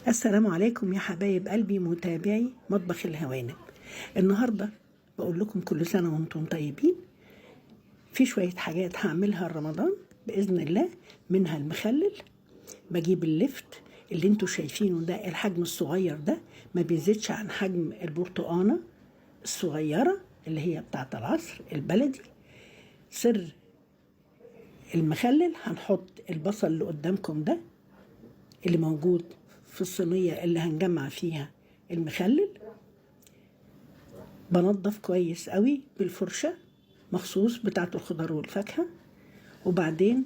السلام عليكم يا حبايب قلبي متابعي مطبخ الهوانم. النهاردة بقول لكم كل سنة وانتم طيبين. في شوية حاجات هعملها رمضان بإذن الله، منها المخلل. بجيب اللفت اللي انتوا شايفينه ده، الحجم الصغير ده ما بيزيدش عن حجم البرتقانة الصغيرة اللي هي بتاعت العصر البلدي. سر المخلل هنحط البصل اللي قدامكم ده اللي موجود في الصينية اللي هنجمع فيها المخلل. بنضف كويس قوي بالفرشة مخصوص بتاعت الخضار والفاكهة، وبعدين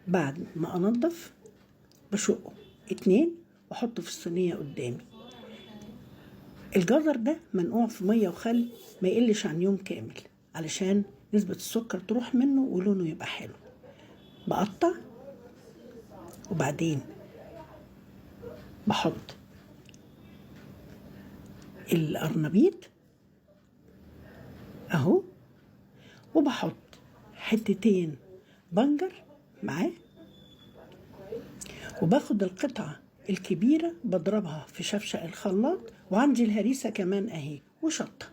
بعد ما انضف بشقه 2 واحطه في الصينية قدامي. الجزر ده منقوع في مية وخل ما يقلش عن يوم كامل علشان نسبة السكر تروح منه ولونه يبقى حلو. بقطع وبعدين بحط القرنبيط اهو، وبحط حتتين بنجر معاه، وباخد القطعة الكبيرة بضربها في شفشق الخلاط، وعندي الهريسة كمان اهي وشطة.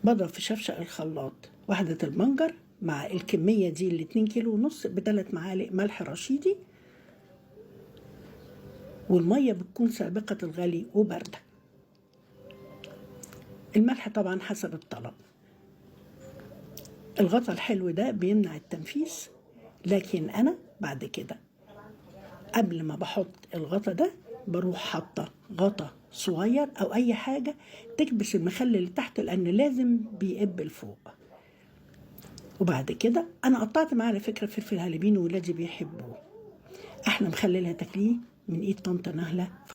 بضرب في شفشق الخلاط واحدة البنجر مع الكمية دي اللي 2.5 كيلو ب3 معالق ملح رشيدي، والمية بتكون سابقة الغلي وباردة. الملح طبعا حسب الطلب. الغطا الحلو ده بيمنع التنفيس، لكن أنا بعد كده قبل ما بحط الغطا ده بروح حاطة غطا صغير أو أي حاجة تكبس المخلل اللي تحت، لأن لازم بيقب لفوق. وبعد كده أنا قطعت معاه على فكرة فلفل هالبينو، ولادي بيحبوه. أحلى مخلل هتاكليه من إيد طنط نهلة في